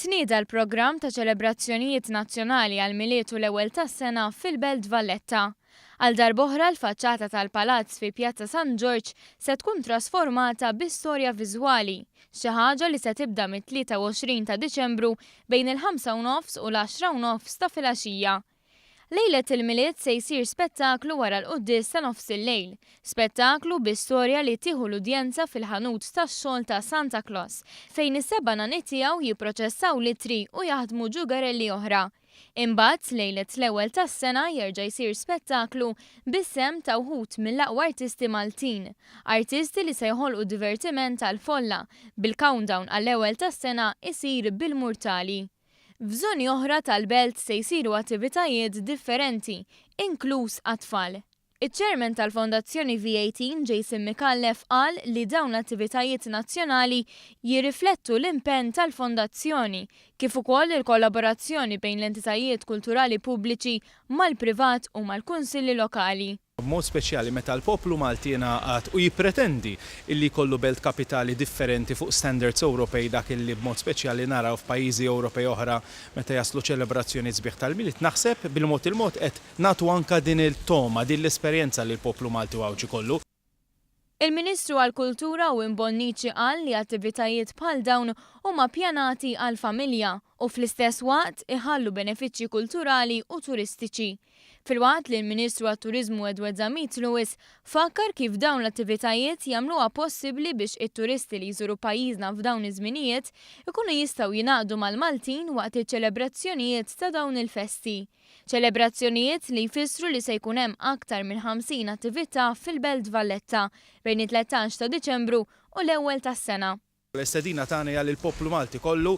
Tnieda l-programm ta' ċelebrazzjonijiet nazzjonali għall-Milied u l-Ewwel tas-Sena fil-Belt Valletta. Għal darb'oħra l-faċċata tal-Palazz fi Pjazza San Ġorġ se tkun trasformata bi storja viżwali, xi ħaġa li se tibda mit-23 ta' Diċembru bejn il-ħamsa u nofs u l-għaxra u nofs ta' filgħaxija. Lejlet il-Milied se jsir spettaklu wara l-quddies ta' nofsillejl. Spettaklu bi storja li tieħu l-udjenza fil-ħanut tax-xogħol ta' Santa Claus, fejn is-seba' nani tiegħu jipproċessaw l-ittri u jaħdmu ġugarelli oħra. Imbagħad, lejlet l-ewwel tas-sena jerġa' jsir spettaklu bis-sehem ta' wħud mill-aqwa artisti Maltin. Artisti li se joħolqu divertiment għall-folla, bil-countdown għall-ewwel tas-sena isir bil-murtali. F'żoni oħra tal-belt se jsiru attivitajiet differenti, inkluż għat-tfal. Iċ-Chairman tal-Fondazzjoni V18 Jason Micallef qal li dawn l-attivitajiet nazzjonali jirriflettu l-impenn tal-Fondazzjoni, kif ukoll il-kollaborazzjoni bejn l-entitajiet kulturali pubbliċi mal-privat u mal-kunsilli lokali. B'mod speċjali meta l-poplu Malti jingħaqad u jippretendi illi jkollu belt kapitali differenti fuq standards Ewropej dak illi b'mod speċjali naraw f'pajjiżi Ewropej oħra meta jaslu ċelebrazzjonijiet sbieħ tal-Milied, naħseb bil-mod il-mod qed nagħtu anke din it-togħma, din l-esperjenza lill-poplu Malti u Għawdxi kollu. Il-Ministru għall-Kultura Owen Bonnici qal li attivitajiet bħal dawn huma ppjanati għall-familja u fl-istess waqt iħallu benefiċċji kulturali u turistiċi. Filwaqt li l-Ministru għat-Turiżmu Edward Zammit Lewis fakkar kif dawn l-attivitajiet jagħmluha possibbli biex it-turisti li jżuru pajjiżna f'dawn iż-żminijiet ikunu jistgħu jingħaqdu mal-Maltin waqt iċ-ċelebrazzjonijiet ta' dawn il-festi. Ċelebrazzjonijiet li jfissru li se jkun hemm aktar minn 50 attività fil-Belt Valletta bejn it-13 ta' Diċembru u l-ewwel tas-sena. L-istedina tagħna hija lill-poplu Malti kollu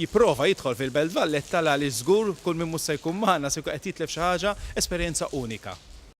jipprova jidħol fil-Belt Valletta l-għaliex żgur kull min mhux se jkun magħna se jkun qed jitlef xi ħaġa, esperjenza unika.